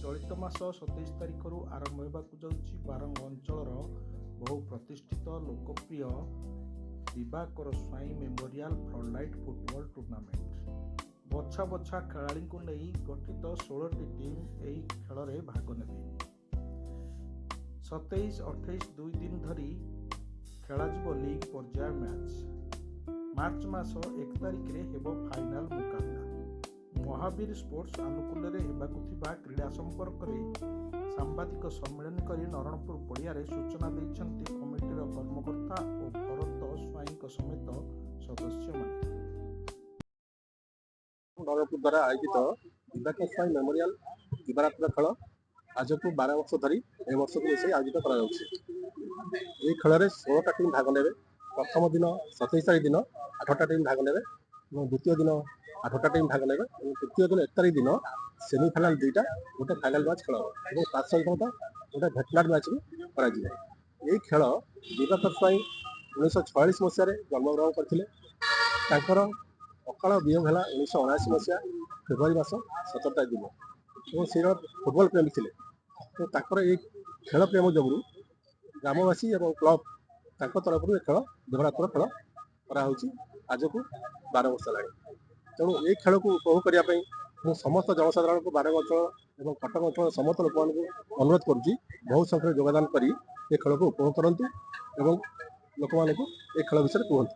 ଚଳିତ ମାସ 27 ତାରିଖରୁ ଆରମ୍ଭ ହେବାକୁ ଯାଉଛି ବାରଙ୍ଗ ଅଞ୍ଚଳର ବହୁ ପ୍ରତିଷ୍ଠିତ ଲୋକପ୍ରିୟ Dibakar Swain memorial floodlight football tournament. ବଛା ବଛା ଖେଳାଳିଙ୍କୁ ନେଇ ଗଠିତ 16ଟି ଟିମ୍ ଏହି ଖେଳରେ ଭାଗ ନେବେ। 27, 28, 2 ଦିନ ଧରି ଖେଳାଯିବ ଲିଗ୍ ପର୍ଯ୍ୟାୟ ମ୍ୟାଚ୍। ମାର୍ଚ୍ଚ ମାସ 1 ତାରିଖରେ ହେବ ଫାଇନାଲ ମୁକାବିଲା। ମହାବୀର ସ୍ପୋର୍ଟସ ଆନୁକୂଲ୍ୟରେ ହେବାକୁ ଥିବା କ୍ରୀଡ଼ା ସମ୍ପର୍କରେ ସାମ୍ବାଦିକ ସମ୍ମିଳନୀ କରି ନରଣପୁର ପଡ଼ିଆରେ ସୂଚନା ଦେଇଛନ୍ତି କମିଟିର କର୍ମକର୍ତ୍ତା ଓ ଭରତ ସ୍ୱାଇଁଙ୍କ ସମେତ ସଦସ୍ୟମାନେ। ନରଣପୁର ଦ୍ୱାରା ଆୟୋଜିତ ଦିବାକର ସ୍ୱାଇଁ ମେମୋରିଆଲ ଦିବାରାତ୍ର ଖେଳ ଆଜକୁ 12 ବର୍ଷ ଧରି ଏ ବର୍ଷକୁ ମିଶାଇ ଆୟୋଜିତ କରାଯାଉଛି। ଏହି ଖେଳରେ 16ଟା ଟିମ୍ ଭାଗ ନେବେ। ପ୍ରଥମ ଦିନ 27 ତାରିଖ ଦିନ ଆଠଟା ଟିମ୍ ଭାଗ ନେବେ ଏବଂ ଦ୍ୱିତୀୟ ଦିନ ଆଠଟା ଟିମ୍ ଭାଗ ନେବେ ଏବଂ ତୃତୀୟ ଦିନ 1 ତାରିଖ ଦିନ ସେମିଫାଇନାଲ ଦୁଇଟା, ଗୋଟେ ଫାଇନାଲ ମ୍ୟାଚ୍ ଖେଳ ହେବ ଏବଂ ତା ସହିତ ମଧ୍ୟ ଗୋଟେ ଭେଟନାର ମ୍ୟାଚ୍ ବି କରାଯିବ। ଏହି ଖେଳ, ଦିବାକର ସ୍ୱାଇଁ 1946 ମସିହାରେ ଜନ୍ମଗ୍ରହଣ କରିଥିଲେ। ତାଙ୍କର ଅକାଳ ବିୟୋଗ ହେଲା 1979 ମସିହା ଫେବୃଆରୀ ମାସ 17 ତାରିଖ ଦିନ ଏବଂ ସେ ଜଣେ ଫୁଟବଲ ପ୍ରେମୀ ଥିଲେ। ତ ତାଙ୍କର ଏଇ ଖେଳ ପ୍ରେମ ଯୋଗୁଁ ଗ୍ରାମବାସୀ ଏବଂ କ୍ଲବ ତାଙ୍କ ତରଫରୁ ଏ ଖେଳ, ଦିବାରାତ୍ର ଖେଳ କରାହେଉଛି ଆଜକୁ 12 ବର୍ଷ ହେଲାଣି। ତେଣୁ ଏଇ ଖେଳକୁ ଉପଭୋଗ କରିବା ପାଇଁ ମୁଁ ସମସ୍ତ ଜନସାଧାରଣଙ୍କୁ, ବାରଙ୍ଗ ଅଞ୍ଚଳ ଏବଂ କଟକ ଅଞ୍ଚଳର ସମସ୍ତ ଲୋକମାନଙ୍କୁ ଅନୁରୋଧ କରୁଛି, ବହୁ ସଂଖ୍ୟାରେ ଯୋଗଦାନ କରି ଏ ଖେଳକୁ ଉପଭୋଗ କରନ୍ତୁ ଏବଂ ଲୋକମାନଙ୍କୁ ଏ ଖେଳ ବିଷୟରେ କୁହନ୍ତୁ।